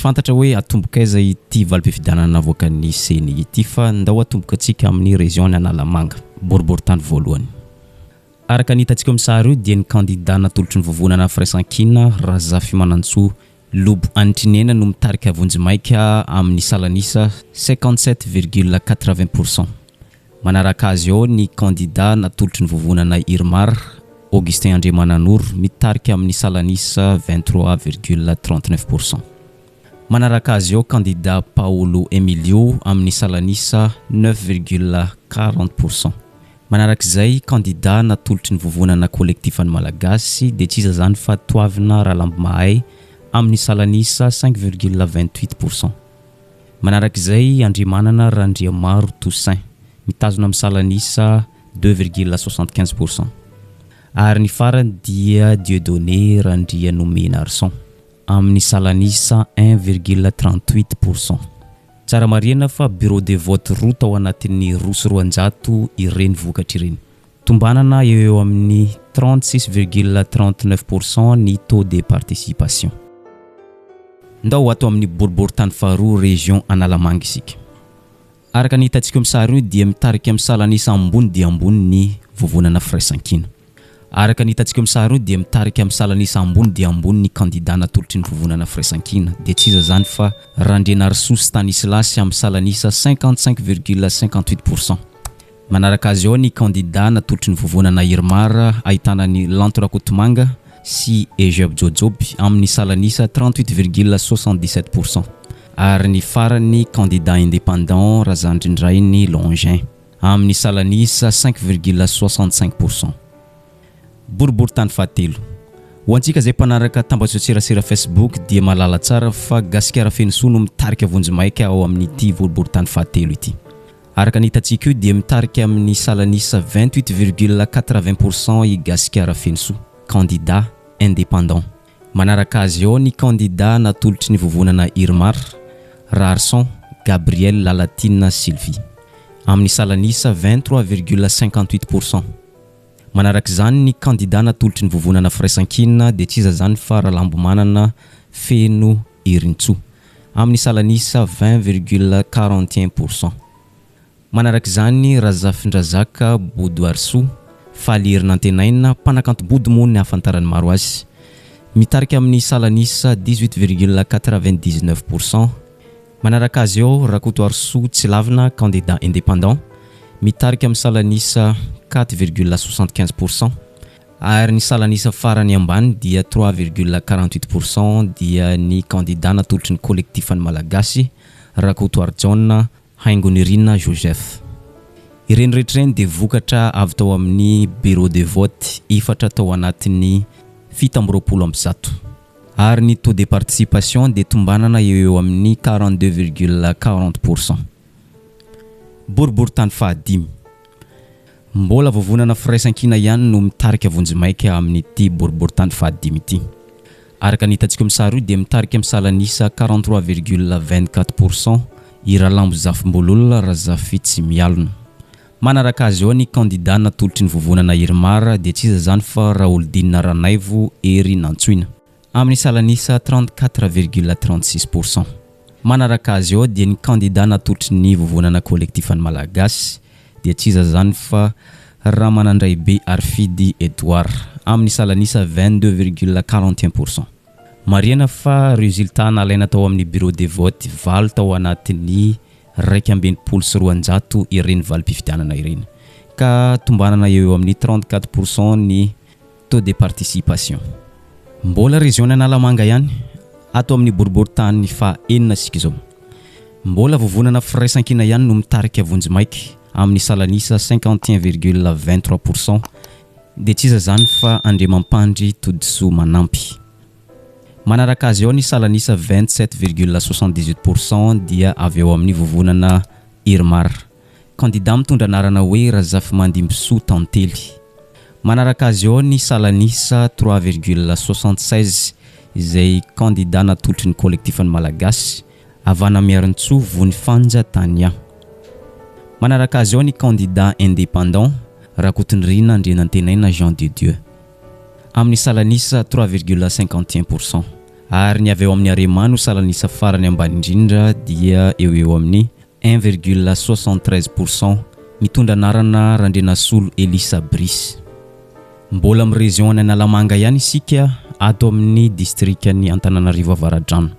Tsy fantatra hoe atomboka aiza ity valim-pifidianana navoakan'ny Ceni ity fa ndao atomboka antsika amin'ny région Analamanga, boriborintany voalohany. Araka ny hitantsika eo amin'ny sary io dia ny kandida natolotry ny vovonana Firaisankina, Razafimanantsoa Lobo Anitrinena no mitarika vonjimaika amin'ny salan'isa 57,80 pour cent. Manaraka azy eo ny kandida natolotry ny vovonana Irmar, Augustin Andriamananoro, mitarika amin'ny salan'isa 23,39 pour cent. Manaraka azy eo kandida Paolo Emilio amin'ny salan'isa 9,40 pour cent. Manaraka izay, kandida natolotry ny vovonana Kolektifan'ny Malagasy dia tsy iza izany fa Toavina Ralambomahay amin'ny salan'isa 5,28 pour cent. Manaraka izay, Andriamanana Randriamaro Toussaint, mitazona amin'ny salan'isa 2,75 pour cent. Ary ny farany dia Dieudonné Randrianomenarison, amin'ny salan'isa 1,38 pour cent. Tsara marihana fa bureau de vote roa tao anatin'ny 202 ireny vokatra ireny. Tombanana eo eo amin'ny 36,39 pour cent ny taux de participation. Ndao ato amin'ny boriborintany faharoa région Analamanga isika. Araka ny hitantsika eo amin'ny sary io dia mitarika amin'ny salan'isa ambony dia ambony ny vovonana Firaisankina. Araka ny hitantsika eo amin'ny sary io dia mitarika amin'ny salan'isa ambony dia ambony ny kandida natolotry ny vovonana Firaisankina dia tsy iza izany fa Randrianarisoa Stanislas amin'ny salan'isa 55,58 pour cent. Manaraka azy ao ny kandida natolotry ny vovonana Irmar ahitana an'i Lanto Rakotomanga sy Ejob Jojoby amin'ny salan'isa 38,77 pour cent ary ny farany kandida indépendant Razandrindrainy Longin amin'ny salan'isa 5,65 pour cent. Boriborintany fahatelo. Ho antsika izay mpanaraka tambajotserasera Facebook dia mahalala tsara fa Gasikara Fenosoa no mitarika vonjimaika ao amin'ity boriborintany fahatelo ity. Araka ny hitantsika io dia mitarika amin'ny salan'isa 28,80 pour cent i Gasikara Fenosoa, kandida indépendant. Manaraka azy eo ny kandida natolotry ny vovonana Irmar, Raharison Gabriel Lalatiana Sylvie, amin'ny salan'isa 23,58 pour cent. Manaraka izany ny kandida natolotry ny vovonana Firaisankina dia tsy iza izany fa Ralambomanana Feno Herintsoa, amin'ny salan'isa 20,41 pour cent. Manaraka izany Razafindrazaka Bodoarisoa, Faly Herinantenaina, mpanakanto bodo moa ny ahafantaran'ny maro azy. Mitarika amin'ny salan'isa 18,99 pour cent. Manaraka azy eo Rakotoarisoa Tsilavina, candidat indépendant, mitarika amin'ny salan'isa 4,75 pour cent. Ary ny salan'isa farany ambany dia 3,48 pour cent dia ny kandida natolotry ny Kolektifan'ny Malagasy, Rakotoarijaona Haingonirina Joseph. Ireny rehetra ireny dia vokatra avy tao amin'ny bureau de vote efatra tao anatin'ny 127. Ary ny taux de participation dia tombanana eo eo amin'ny 42,40 pour cent. Boriborintany fahadimy. Mbola vovonana firaisankina ihany no mitarika vonjimaika amin'ity boriborintany fahadimy ity. Araka ny hitantsika eo amin'ny sary io dia mitarika amin'ny salan'isa 43,24 pour cent i Ralambo Zafimbololona Razafitsimialona. Manaraka azy eo ny kandida natolotry ny vovonana Irmar dia tsy iza izany fa Raholidinina Ranaivo Hery Nantsoina. Amin'ny salan'isa 34,36 pour cent. Manaraka azy eo dia ny kandida natolotry ny vovonana Kolektifan'ny Malagasy dia tsy iza izany fa Ramanandraibe Arifidy Edouard amin'ny salan'isa 22,41 pour cent. Marihana fa résultat nalaina tao amin'ny bureau de vote valo tao anatin'ny 261 ireny valim-pifidianana ireny ka tombanana eo eo amin'ny 34 pour cent ny Taux de participation. Mbola région Analamanga ihany, ato amin'ny boriborintany faha enina isika izao. Mbola vovonana firaisankina ihany no mitarika vonjimaika amin'ny salan'isa 51,23 pour cent dia tsy iza izany fa Andriamampandry Todisoa Manampy. Manaraka azy ao ny salan'isa 27,78 pour cent dia avy ao amin'ny vovonana Irmar. Kandida mitondra anarana hoe Razafimandimbisoa Tantely. Manaraka azy eo ny salan'isa 3,76 izay kandida natolotry ny Kolektifan'ny Malagasy, Havana Miarintsoa Vonifanja Tania. Manaraka azy eo ny kandida indépendant, Rakotonirina Andrianantenaina Jean de Dieu. Amin'ny salan'isa 3,51 pour cent. Ary ny avy ao amin'ny Arema no salan'isa farany ambany indrindra dia eo ho eo amin'ny 1,73%, mitondra anarana Randrianasolo Elisa Brice. Mbola amin'ny région an'i Analamanga ihany isika ato amin'ny distrikan'i Antananarivo Avaradrano.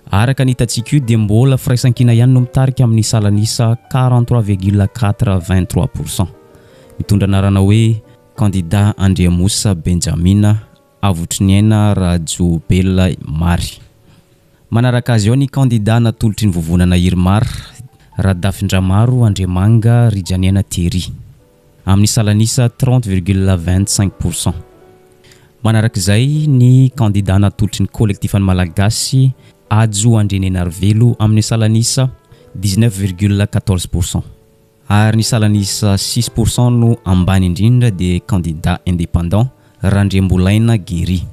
Araka ny hitantsika io dia mbola Firaisankina ihany no mitarika amin'ny salan'isa 43,83%. Mitondra anarana hoe kandida Andriamosa Benjamina Avotriniaina Rajoelina Mary. Manaraka azy ao ny kandida natolotry ny vovonana Irmar, Radafindramaro Andriamanga Rijaniaina Thierry, amin'ny salan'isa 30,25%. Manaraka izay ny kandida natolotry ny Kolektifan'ny Malagasy, Hajo Andrianenarivelo, amin'ny salan'isa 19,14%. Ary ny salan'isa 6% no ambany indrindra dia kandida indépendant Randriambolaina Guerry.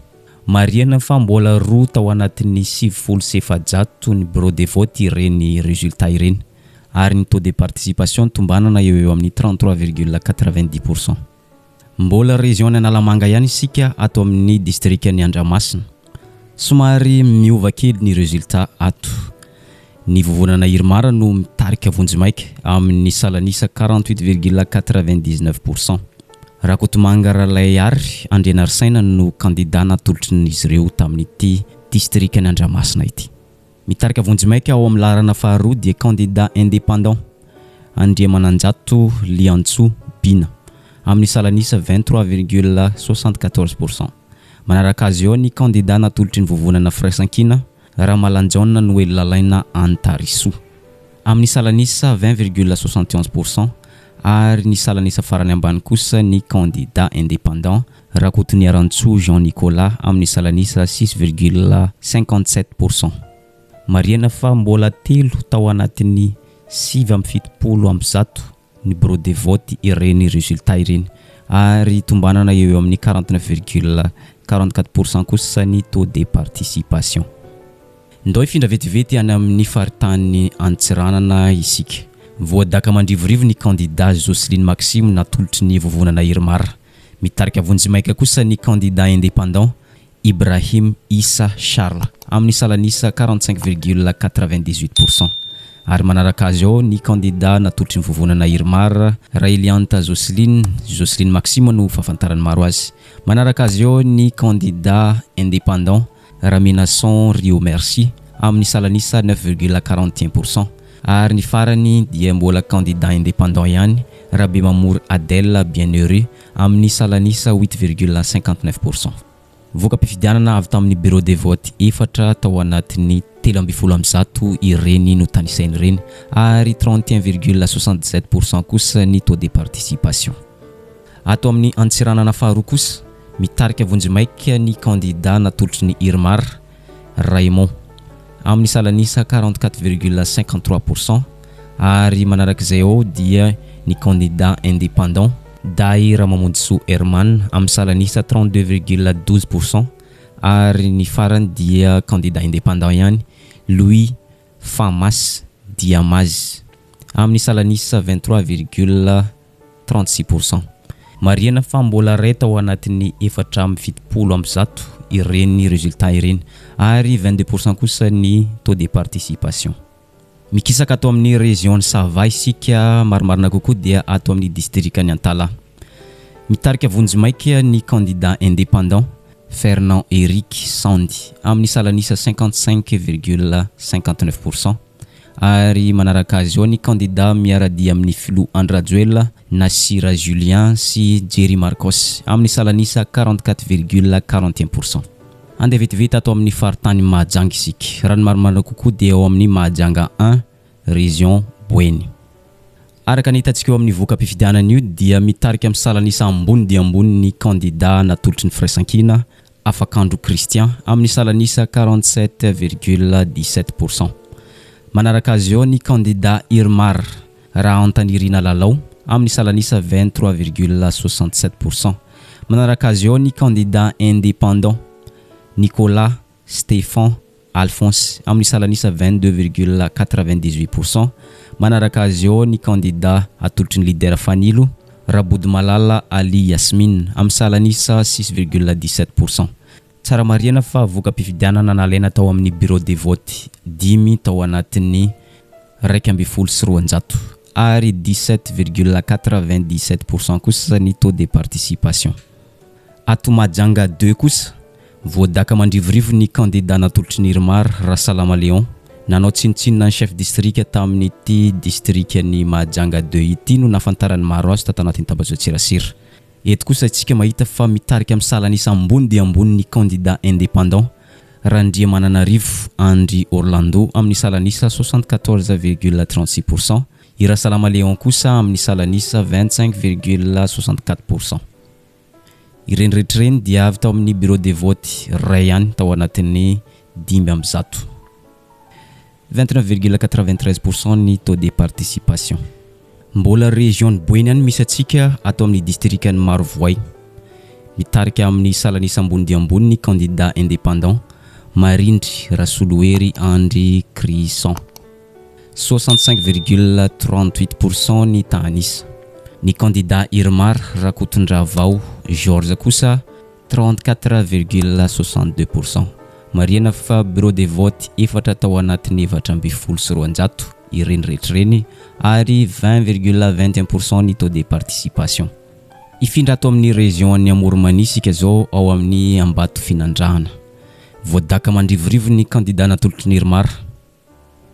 Marihana fa mbola roa tao anatin'ny 490 ny bureau de vote ireny résultat ireny ary ny taux de participation tombanana eo eo amin'ny 33,90%. Mbola région Analamanga ihany isika ato amin'ny distrikan'i Andramasina. Somary miova kely ny résultat ato. Ny vovonana Irmar no mitarika vonjimaika amin'ny salan'isa 48,99%. Rakotomanga Ralaiary Andrianarisaina no kandida natolotrin'izy ireo tamin'ity distrikan'i Andramasina ity. Mitarika vonjimaika ao amin'ny laharana faharoa dia kandida indépendant Andriamananjato Liantsoa Bina amin'ny salan'isa 23,74%. Manaraka azy eo ny kandida natolotry ny vovonana Firaisankina, Ramalanjaona Noely Lalaina Antarisoa amin'ny salan'isa 20,71% ary ny salan'isa farany ambany kosa ny kandida indépendant Rakotoniarantsoa Jean Nicolas amin'ny salan'isa 6,57%. Marihana fa mbola telo tao anatin'ny 179 ny bureau de vote ireny résultat ireny ary tombanana eo eo amin'ny 49,44% kosa ny taux de participation. Ndao hifindra vetivety any amin'ny faritany Antsiranana isika. Voadaka mandrivorivo ny kandida Jocelyne Maxime natolotry ny vovonana Irmar. Mitarika vonjimaika kosa ny kandida indépendant Ibrahim Issa Charles amin'ny salan'isa 45,98%. Ary manaraka azy ao ny kandida natolotry ny vovonana Irmar, Raelianta Jocelyne, Jocelyne Maxime no fahafantaran'ny maro azy. Manaraka azy eo ny kandida indépendant Ramenason Rio Merci amin'ny salan'isa 9,41%. Ary ny farany dia mbola kandida indépendant ihany, Rabemamory Adèle Bienheureux amin'ny salan'isa 8,59%. Voka-pifidianana avy tamin'ny bureau de vote efatra tao anatin'ny 113 ireny notanisaina ireny ary 31,77% kosa ny taux de participation. Ato amin'ny Antsiranana faharoa kosa, mitarika vonjimaika ny kandida natolotry ny Irmar, Raymond, amin'ny salan'isa 44,53% ary manarak'izay ao dia ny kandida indépendant, Dahy Ramamonjisoa Herman, amin'ny salan'isa 32,12% ary ny farany dia kandida indépendant ihany, Louis Famas Diamaz, amin'ny salan'isa 23,36%. Marihana fa mbola iray tao anatin'ny 174 ireny résultat ireny ary 22% kosa ny taux de participation. Mikisaka ato amin'ny région-n'i Sava isika, marimarina kokoa dia ato amin'ny distrikan'i Antalaha. Mitarika vonjimaika ny kandida indépendant, Fernand Eric Sandy, amin'ny salan'isa 55,59%. Ary manaraka azy eo ny kandida miara-dia amin'ny filoha Andry Rajoelina, Nasira Julien sy Jerry Marcos, amin'ny salan'isa 44,41%. Andeha vetivety ato amin'ny faritany Mahajanga isika. Raha ny marimarina kokoa dia ao amin'ny Mahajanga I, Région Boeny. Araka ny hitantsika eo amin'ny voka-pifidianana io dia mitarika amin'ny salan'isa ambony dia ambony ny kandida natolotry ny Firaisankina, Afakandro Christian, amin'ny salan'isa 47,17%. Manaraka azy eo ny kandida Irmar Rahantanirina Lalao amin'ny salan'isa 23,67%. Manaraka azy eo ny kandida indépendant Nicolas Stéphan Alphonse amin'ny salan'isa 22,98%. Manaraka azy eo ny kandida atolotry ny Leader Fanilo, Rabodomalala Ali Yasmine, amin'ny salan'isa 6,17%. Tsara marihana fa voka-pifidianana nalaina tao amin'ny bureau de vote dimy tao anatin'ny 211 ary 17,97% kosa ny taux de participation. Ato Mahajanga deux kosa, voadaka mandrivorivo ny kandida natolotry ny Irmar, Rasalama Léon. Nanao tsinontsinona ny chef distrika tamin'ity distrikan'i Mahajanga deux ity no nahafantaran'ny maro azy tato anatin'ny tambajotserasera. Eto kosa isika mahita fa mitarika amin'ny salan'isa ambony dia ambony ny kandida indépendant, Randriamananarivo Andry Orlando amin'ny salan'isa 74,36%, i Rasalama Léon kosa amin'ny salan'isa 25,64%. Ireny rehetra ireny dia avy tao amin'ny bureau de vote iray ihany tao anatin'ny 105. 29,93% ny taux de participation. Mbola région-n'i Boeny ihany misy antsika ato amin'ny distrikan'i Marovoay. Mitarika amin'ny salan'isa ambony dia ambony ny candidat indépendant Marindry Rasolohery Andry Chrisan. 65,38% ny tahan'isa. Ny kandida Irmar Rakotondravao Georges kosa 34,62%. Marihana fa bureau de vote efatra tao anatin'ny 214 ireny rehetra ireny ary 20,21% ny taux de participation. Hifindra ato amin'ny région an'i Amoron'i isika izao ao amin'ny Ambatofinandrahana. Voadaka mandrivorivo ny kandida natolotry ny Irmar.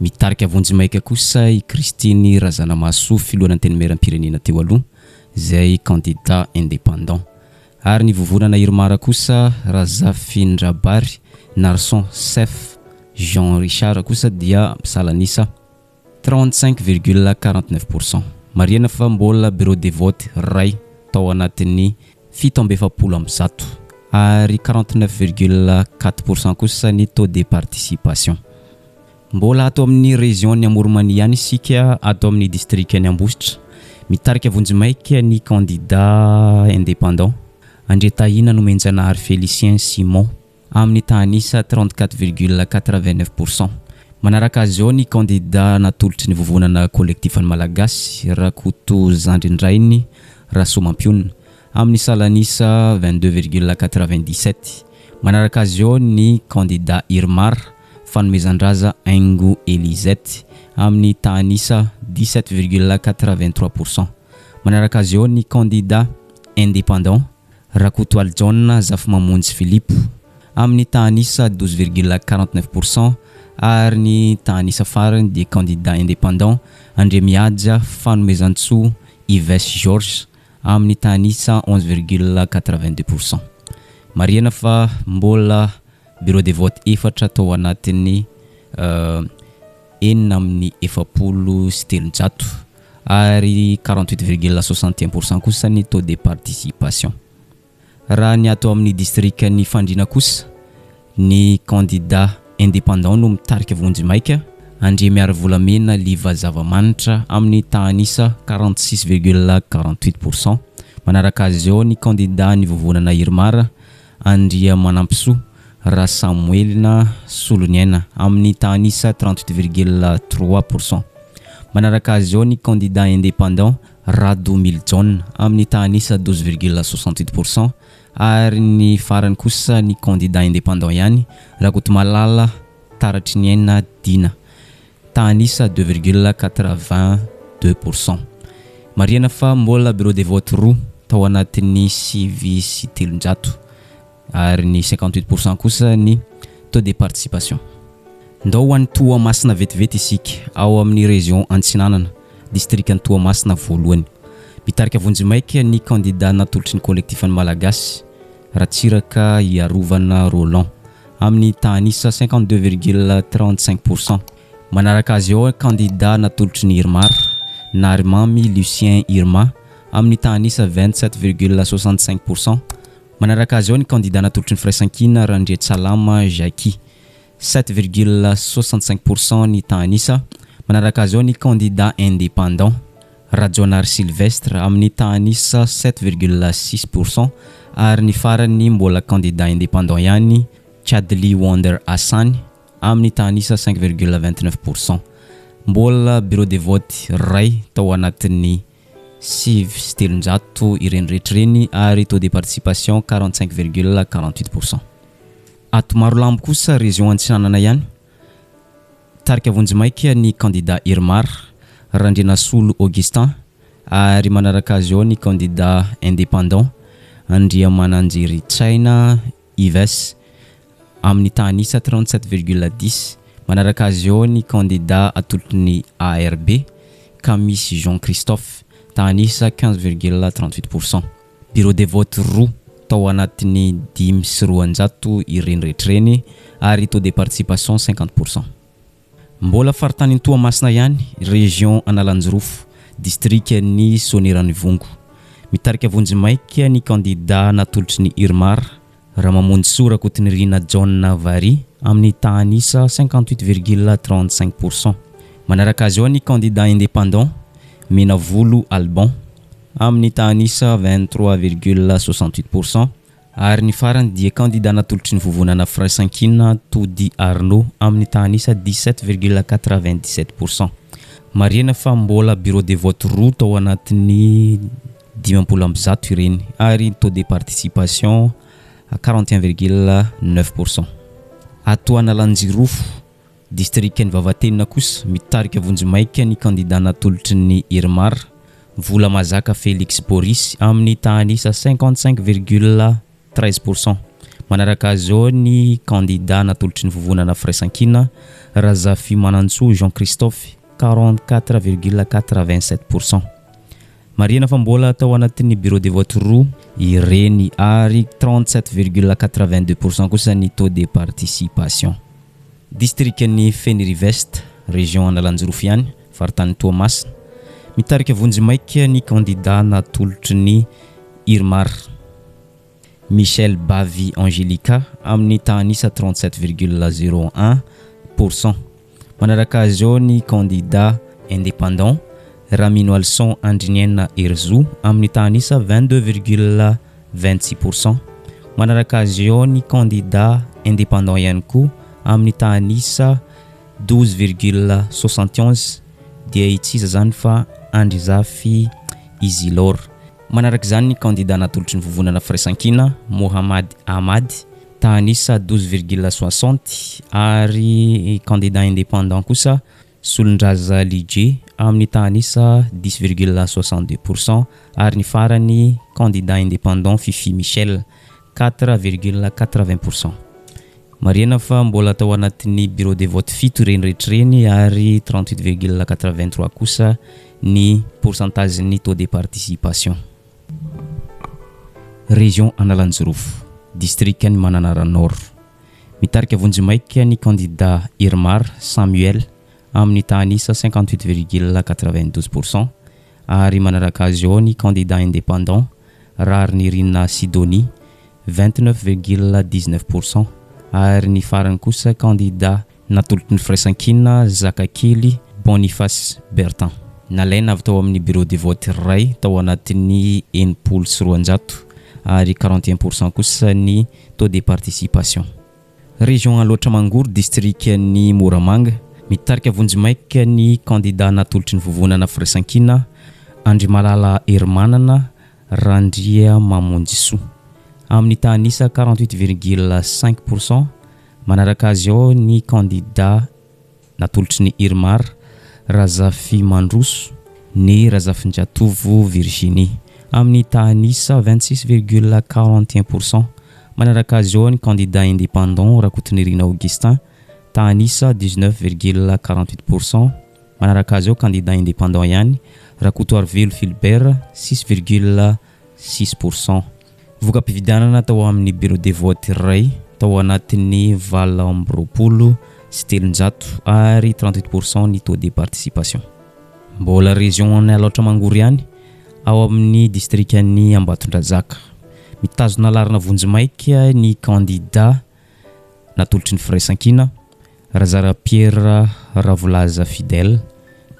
Mitarika vonjimaika kosa i Christine Razanamahasoa filohan'ny Antenimierampirenena teo aloha izay kandida indépendant. Ary ny vovonana Irmar kosa Razafindrabary Narson Seth Jean Richard kosa dia salan'isa 35,49%. Marihana fa mbola bureau de vote iray tao anatin'ny 147 ary 49,4% kosa ny taux de participation. Mbola ato amin'ny région-n'i Amoron'i ihany isika ato amin'ny distrikan'i Ambositra. Mitarika vonjimaika ny candidat indépendant Andriatahina Nomenjanahary Félicien Simon amin'ny tahan'isa 34,89%. Manaraka azy eo ny kandida natolotry ny vovonana Kolektifan'ny Malagasy, Rakoto Zandrindrainy Rasoamampionona, amin'ny salan'isa 22,97. Manaraka azy eo ny kandida Irmar Fanomezandraza Haingo Elisette, amin'ny tahan'isa 17,83%. Manaraka azy eo ny kandida indépendant Rakotoalijaona Zafimamonjy Philippe, amin'ny tahan'isa 12,49% ary ny tahan'isa farany dia kandida indépendant Andriamihaja Fanomezantsoa Yves Georges amin'ny tahan'isa 11,82%. Marihana fa mbola bureau de vote efatra tao anatin'ny 346 ary 48,61% kosa ny taux de participation. Raha ny ato amin'ny distrikan'i Fandriana kosa, ny kandida indépendant no mitarika vonjimaika, Andriamiarivolamena Liva Zavamanitra amin'ny tahan'isa 46,48%. Manaraka azy eo ny kandida ny vovonana Irmar, Andriamanampisoa Rasamoelina Soloniaina amin'ny tahan'isa 38,3%. Manaraka azy eo ny kandida indépendant Rado Milijaona amin'ny tahan'isa 12,68% ary ny farany kosa ny kandida indépendant ihany Rakotomalala Taratriniaina Dina tahan'isa 2,82%. Marihana fa mbola bureau de vote roa tao anatin'ny 309 ary ny 58% kosa ny taux de participation. Ndao ho any Toamasina vetivety isika, ao amin'ny région Antsinanana, distrikan'i Toamasina voalohany. Mitarika vonjimaika ny kandida natolotry ny Kolektifan'ny Malagasy, Ratsiraka Iarovana Roland, amin'ny tahan'isa 52,35%. Manaraka azy eo kandida natolotry ny Irmar, Narimamy Lucien Irma, amin'ny tahan'isa 27,65%. Manaraka azy eo ny kandida natolotry ny Firaisankina, Randriantsalama Jacquis, 7,65% ny tahan'isa. Manaraka azy eo ny kandida indépendant, Rajaonary Sylvestre, amin'ny tahan'isa 7,6% ary ny farany mbola kandida indépendant ihany, Chadli Wonder Hassani, amin'ny tahan'isa 5,29%. Mbola bureau de vote iray tao anatin'ny 309 ireny rehetra ireny ary taux de participation 45,48%. Ato Marolambo kosa, région Antsinanana ihany, mitarika vonjimaika ny kandida Irmar, Randrianasolo Augustin, ary manaraka azy eo ny kandida indépendant, Andriamananjeritsaina Yves, amin'ny tahan'isa 37,10. Manaraka azy eo ny kandida atolotry ny ARB, Kamisy Jean Christophe, tahan'isa 15,38%. Bureau de vote roa tao anatin'ny 205 ireny rehetra ireny ary taux de participation 50%. Mbola faritanin'i Toamasina ihany, région Analanjirofo, distrikan'i Soanieran'Ivongo. Mitarika vonjimaika ny kandida natolotry ny Irmar, Ramamonjisoa Rakotonirina John Vary amin'ny tahan'isa 58,35%. Manaraka azy eo ny kandida indépendant, Menavolo Alban, amin'ny tahan'isa 23,68%. Ary ny farany dia kandida natolotry ny vovonana Firaisankina, Tody Arnaud, amin'ny tahan'isa 17,97%. Marihina fa mbola bureau de vote roa tao anatin'ny 150 ireny ary taux de participation 41,9%. Ato Analanjirofo, distrikan'i Vavatenina kosa, mitarika vonjimaika ny kandida natolotry ny Irmar, Volamazaka Félix Boris, amin'ny tahan'isa 55,13%. Manaraka azy eo ny kandida natolotry ny vovonana Firaisankina, Razafimanantsoa Jean Christophe, 44,87%. Marihina fa mbola tao anatin'ny bureau de vote roa ireny ary 37,82% kosa ny taux de participation. Distrikan'i Fenerive-Est, région Analanjirofo ihany, faritanin'i Toamasina. Mitarika vonjimaika ny kandida natolotry ny Irmar, Michel Bavy Angelica, amin'ny tahan'isa 37,01%. Manaraka azy eo ny kandida indépendant, Raminoalison Andriniaina Herizo, amin'ny tahan'isa 22,26%. Manaraka azy eo ny kandida indépendant ihany koa amin'ny tahan'isa 12,71 dia i tsy iza izany fa Andry Zafy Isilor. Manaraka izany ny kandida natolotry ny vovonana Firaisankina, Mohamady Ahmad, tahan'isa 12,60 ary kandida indépendant kosa Solondraza Lidje amin'ny tahan'isa 10,62% ary ny farany kandida indépendant Fiffi Michel, 4,80%. Marihana fa mbola tao anatin'ny bureau de vote fito ireny rehetra ireny ary 38,83 kosa ny pourcentage-n'ny taux de participation. Région Analanjirofo, distrikan'i Mananara Nord. Mitarika vonjimaika ny kandida Irmar Samuel amin'ny tahan'isa 58,92% ary manaraka azy eo ny kandida indépendant Raharinirina Sidonie 29,19% ary ny farany kosa kandida natolotry ny Firaisankina Zakakely Boniface Bertin. Nalaina avy tao amin'ny bureau de vote iray tao anatin'ny 260 ary 41% kosa ny taux de participation. Région Alaotra Mangoro, distrikan'i Moramanga, mitarika vonjimaika ny kandida natolotry ny vovonana Firaisankina, Andrimalala Herimanana Randriamamonjisoa, amin'ny tahan'isa 48,5%, manaraka azy ao ny kandida natolotry ny Irmar, Razafimandroso, ny Razafinjatovo Virginie, amin'ny tahan'isa 26,41%, manaraka azy ao ny kandida indépendant Rakotonirina Augustin, tahan'isa 19,48%, manaraka azy ao kandida indépendant ihany Rakotoarivelo Philbert, 6,6%. Voka-pifidianana tao amin'ny bureau de vote iray tao anatin'ny 328 ary 38% ny taux de participation. Mbola région Alaotra Mangoro ihany, ao amin'ny distrikan'i Ambatondrazaka. Mitazona laharana vonjimaika ny kandida natolotry ny Firaisankina, Razara Pierre Ravolaza Fidèle,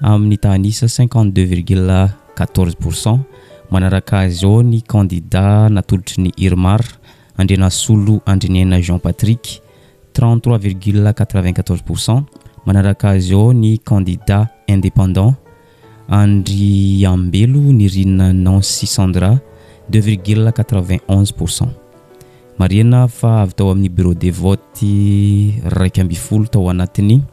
amin'ny tahan'isa 52,14%. Manaraka azy ao ny kandida natolotry ny Irmar, Andrianasolo Andriniaina Jean Patrick, 33,94%. Manaraka azy ao ny kandida indépendant, Andriambelo Nirina Nancy Sandra, 2,91%. Marihina fa avy tao amin'ny bureau de vote 11 tao anatin'ny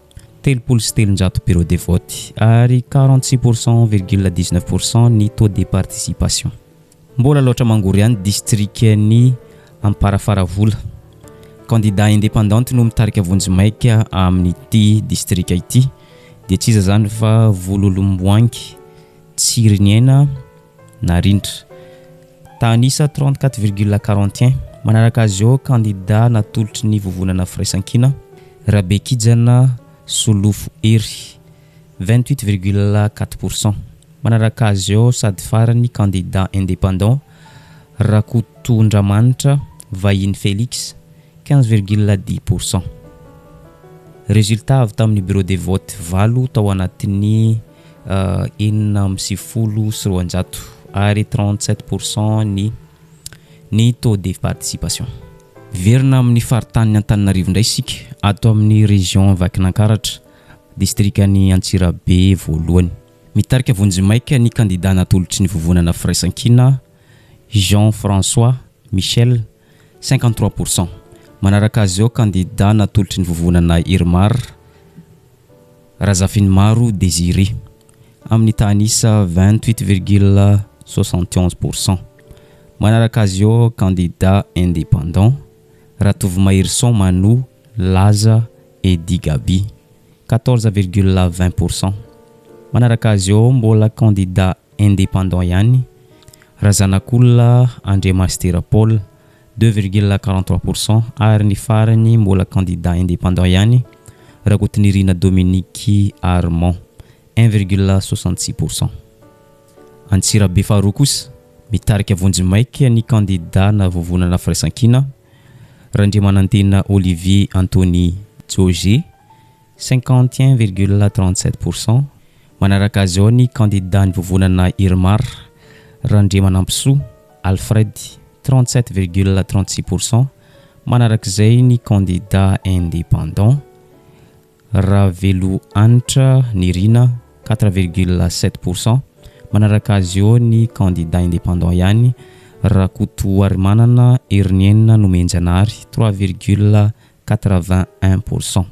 330 bureau de vote ary 46 pourcent virgule 19 pourcent ny taux de participation. Mbola Alaotra Mangoro ihany, distrikan'ny Amparafaravola. Candidat indépendante no mitarika vonjimaika amin'ity distrika ity, dia tsy iza zany fa Vololomboangy Tsiriniaina Narindra, tanisa 34,41. Manaraka azy eo, candidat natolotry ny Vovonana Firaisankina, Rabekijana Solofo Hery, 28,4 pourcent. Manaraka azy eo sady farany, candidat indépendant, Rakotondramanitra Vahiny Félix, 15,10 pourcent. Résultat avy tamin'ny bureau de vote valo tao anatin'ny 296 ary 37 pourcent ny taux de participation. Verina amin'ny faritanin'ny Antananarivo indray isika, ato amin'ny région Vakinankaratra, distrikany Antsirabe voalohany. Mitarika vonjimaika ny candidat natolotry ny Vovonana Firaisankina, Jean François Michel, 53 pourcent. Manaraka azy eo, candidat natolotry ny Vovonana Irmar, Razafinimaro Désiré, amin'ny tanisa 28,71 pourcent. Manaraka azy eo, candidat indépendant, Ratovomaherison Mano Laza Edi Gabi, 14,20 pourcent. Manaraka azy eo, mbola candidat indépendant ihany, Razanakolona Andriamastera Paul, 2,43 pourcent. Ary ny farany, mbola candidat indépendant ihany, Rakotonirina Dominique Armand, 1,66 pourcent. Antsirabe faharoa kosa, mitarika vonjimaika ny candidat na Vovonana Firaisankina, Randriamanantena Olivier Anthony Joge, 51,37 pourcent. Manaraka azy ao ny candidat ny Vovonana Irmar, Randriamanampisoa Alfred, 37,36 pourcent. Manarak'izay ny candidat indépendant, Ravelo Anitra Nirina, 4,7 pourcent. Manaraka azy eo ny candidat indépendant ihany, Rakotoarimanana Heriniaina Nomenjanahary, 3,81 pourcent.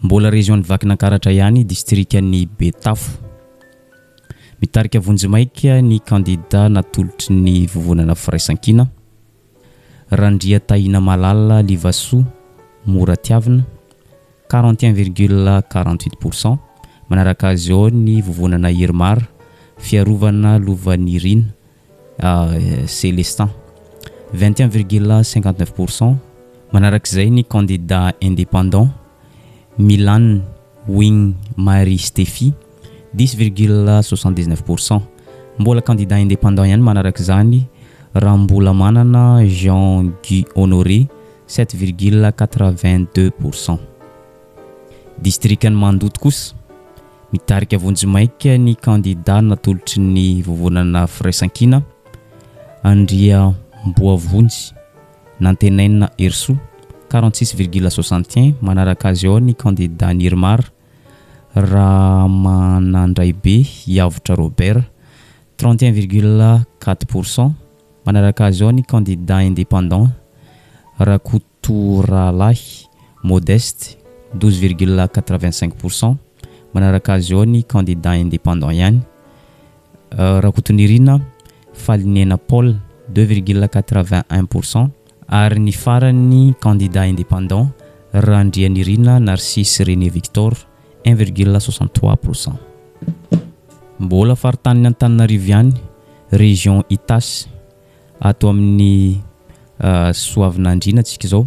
Mbola région ny Vakinankaratra ihany, distrikan'ny Betafo. Mitarika vonjimaika ny candidat natolotry ny Vovonana Firaisankina, Randria Tahina Malala Livasoa Moratiavina, 41,48 pourcent. Manaraka azy eo ny Vovonana Irmar, Fiarovana Lovanirina Célestin, 21,59 pourcent. Manarak'izay ny candidat indépendant, Milan Wing Marie Steffi, 10,79 pourcent. Mbola candidat indépendant ihany manarak'izany, raha mbola manana Jean Guy Honoré, 7,82 pourcent. Distrikan'ny Mandoto kosa, mitarika vonjimaika ny candidat natolotry ny Vovonana Firaisankina, Andria Mboavonjy Nantenaina Herisoa, 46,61. Manaraka azy ao ny candidat Nirmar, Ramanandraibe Iavotra Robert, 31,4 pourcent. Manaraka azy ao ny candidat indépendant, Rakotorahalahy Modeste, 12,85 pourcent. Manaraka azy ao ny candidat indépendant ihany, Rakotonirina Falinena Paul, 2,81 pourcent. Ary ny farany, candidat indépendant, Randrianirina Narcisse René Victor, 1,63 pourcent. Mbola faritanin'ny Antananarivo ihany, région Itasy, ato amin'ny Soavinandriana tsika izao.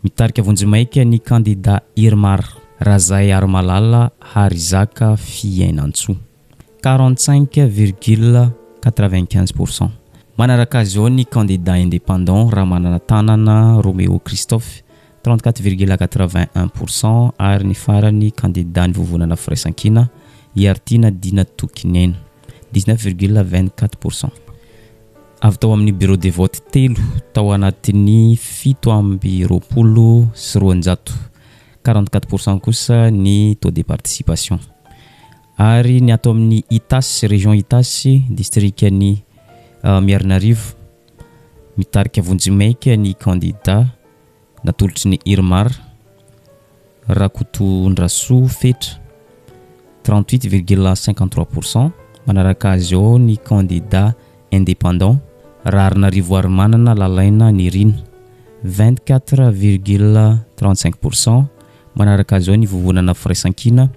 Mitarika vonjimaika ny candidat Irmar, Razay Arimalala Harizaka Fiainantsoa, 45,95 pourcent. Manaraka azy eo ny candidat indépendant, Ramanana Tanana Roméo Christophe, 34,81 pourcent. Ary ny farany, candidat ny Vovonana Firaisankina, Iartiana Dina Tokinena, 19,24 pourcent. Avy tao amin'ny bureau de vote telo tao anatin'ny 227, 44 pourcent kosa ny taux de participation. Ary ny ato amin'ny Itasy, région Itasy, distrikan'ny Miarinarivo. Mitarika vonjimaika ny kandida natolotry ny Irmar, Rakotondrasoa Fetra, 38,53 pourcent. Manaraka azy ao ny kandida indépendant, Raharinarivoarimanana Lalaina Nirina, 24,35 pourcent. Manaraka azy ao ny Vovonana Firaisankina,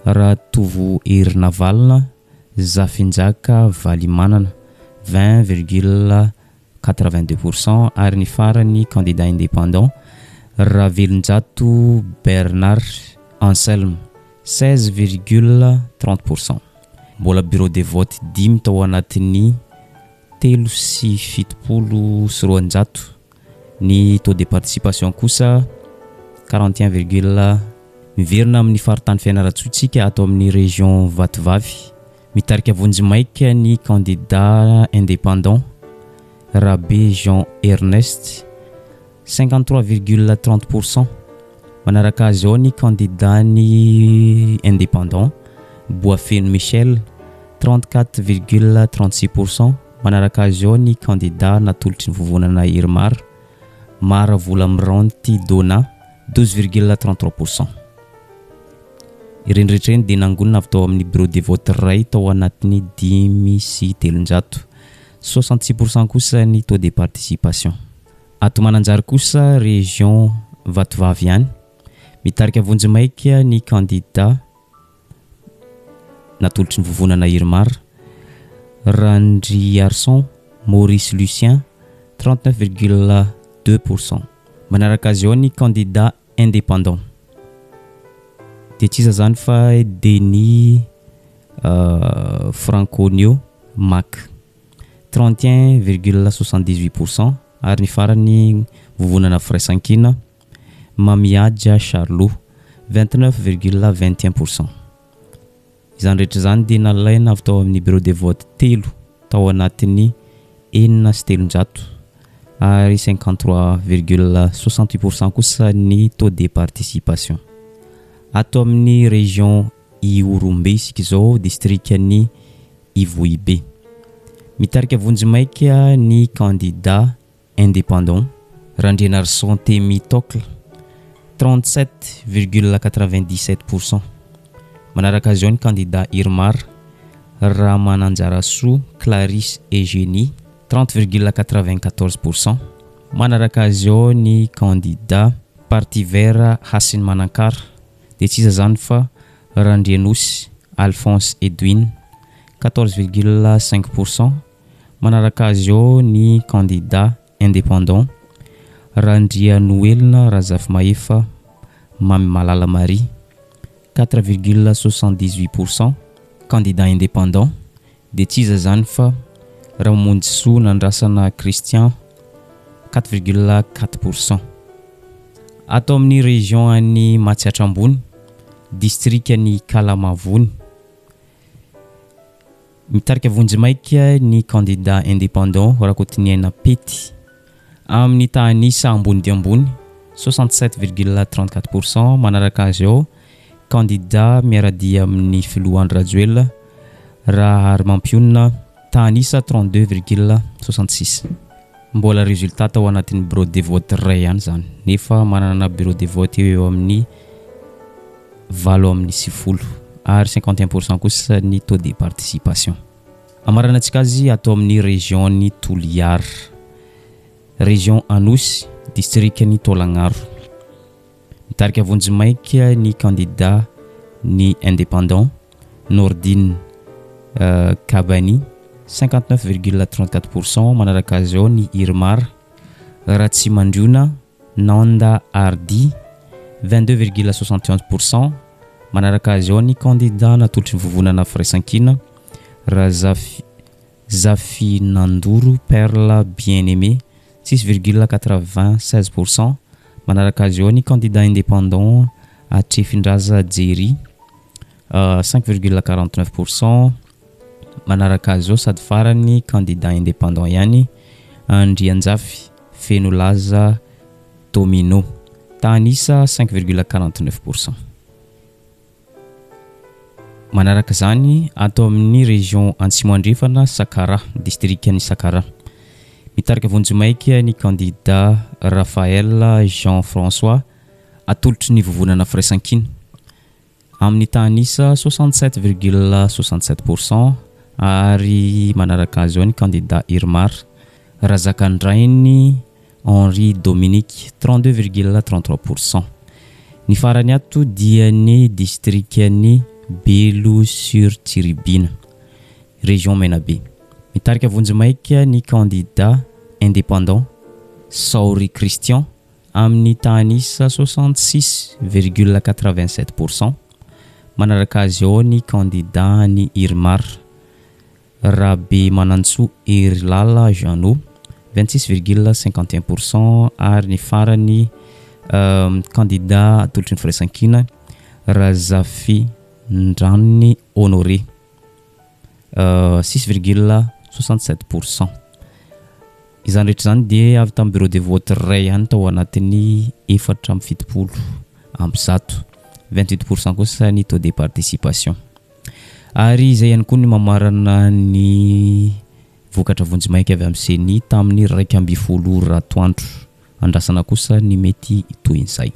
Ratovoherinavalona Zafinjaka Valimanana, 20,82 pourcent ary ny farany candidat indépendant Ravelonjato Bernard Anselme, 16,30 pourcent. Mbola bureau de vote dimy tao anatin'ny 273 ny taux de participation kosa 41 virgule Miverina amin'ny faritany Fianarantsoa tsika ato amin'ny région Vatovavy. Mitarika vonjimaika ny kandida indépendant Rabe Jean Ernest, 53,30 pourcent. Manaraka azy ao ny kandidàn'ny indépendant Boafeno Michel, 34,36 pourcent. Manaraka azy ao ny kandida natolotry ny vovonana Irmar, Mara Volamiranty Dona, 12,33 pourcent. Ireny rehetra ireny dia nangonina avy tao amin'ny bureau de vote iray tao anatin'ny 305. 66 pourcent kosa ny taux de participation. Ato Mananjary kosa, région Vatovavy ihany, mitarika vonjimaika ny kandida natolotry ny vovonana Irmar, Randriarison Maurice Lucien, 39,2 pourcent. Manaraka azy eo ny kandida indépendant. Dia tsy iza izany fa Denis Franconio Mac, 31,78 pourcent ary ny farany Vovonana Firaisankina, Mamihaja Charlot, 29,21 pourcent. Izany rehetra izany dia nalaina avy tao amin'ny bureau de vote telo tao anatin'ny 306 ary 53,68 pourcent kosa ny taux de participation. Ato amin'ny région Ihorombe isika izao, distrikan'i Ivohibe. Mitarika vonjimaika ny kandida Indépendant, Randrianarison Temitocle, 37,97 pour cent. Manaraka azy ao ny kandida Irmar, Ramananjarasoa Clarisse Eugénie, 30,94 pour cent. Manaraka azy ao ny kandida Parti Vert Hasiny Manankara, dia tsy iza izany fa Randrianosy Alphonse Edwin, 14,5 pour cent. Manaraka azy eo ny kandida indépendant, Randrianoelina Razafimahefa Mamimalala Marie, 4,78 pour cent, kandida indépendant dia tsy iza izany fa Ramonjisoa Nandrasana Christian, 4,4 pour cent. Ato amin'ny région an'i Matsiatra Ambony, distrikan'i Kalamavony. Mitarika vonjimaika ny kandida indépendant Rakotoniaina Pety amin'ny tahan'isa ambony dia ambony, 67,34 pour cent, manaraka azy ao kandida miara-dia amin'ny filoha Andry Rajoelina, Raharimampionona, tahan'isa 32,66. Mbola résultat tao anatin'ny bureau de vote iray ihany izany, nefa manana bureau de vote eo eo amin'ny 98 ary 51 pour cent kosa ny taux de participation. Amaranantsika azy ato amin'ny région-n'i Toliara, région Anosy, distrikan'i Taolagnaro. Mitarika vonjimaika ny kandida ny indépendant, Nordine Kabani, 59,34 pour cent, manaraka azy ao ny Irmar Ratsimandriona, Nanda Hardy, 22,71 pour cent, manaraka azy ao ny kandida natolotry ny vovonana Firaisankina, Razafy Zafinandoro Perle Bien Aimé, 6,96 pour cent, manaraka azy ao ny kandida indépendant Atrefindraza Jerry, 5,49 pour cent, manaraka azy ao sady farany kandida indépendant ihany Andrianjafy Fenolaza Domino, tahan'isa 5,49 pour cent. Manaraka izany, ato amin'ny région Antsimo Andrefana, Sakaraha, distrikan'i Sakaraha. Mitarika vonjimaika ny kandida Raphaël Jean François atolotry ny Vovonana Firaisankina amin'ny tahan'isa 67,67 pourcent ary manaraka azy eo ny kandida Irmar Razakandrainy Henri Dominique 32,33 pourcent. Ny farany ato dia ny distrikan'i Belo sur Tsiribihina, région Menabe. Mitarika vonjimaika ny kandida indépendant Saory Christian amin'ny tahan'isa 66,87 pourcent. Manaraka azy ao ny kandida an'i Irmar Rabemanantsoa Herilala Jeannot, 26,51 pourcent ary ny farany kandida atolotry ny Firaisankina Razafindranony Honoré, 6,67 pourcent. Izany rehetra izany dia avy tamin'ny bureau de vote iray ihany tao anatin'ny 174, 28 pourcent kosa ny taux de participation. Ary izay ihany koa ny mamarana ny vokatra vonjimaika avy amin'ny Ceni tamin'ny 11 ora atoandro. Andrasana kosa ny mety tohin'izay.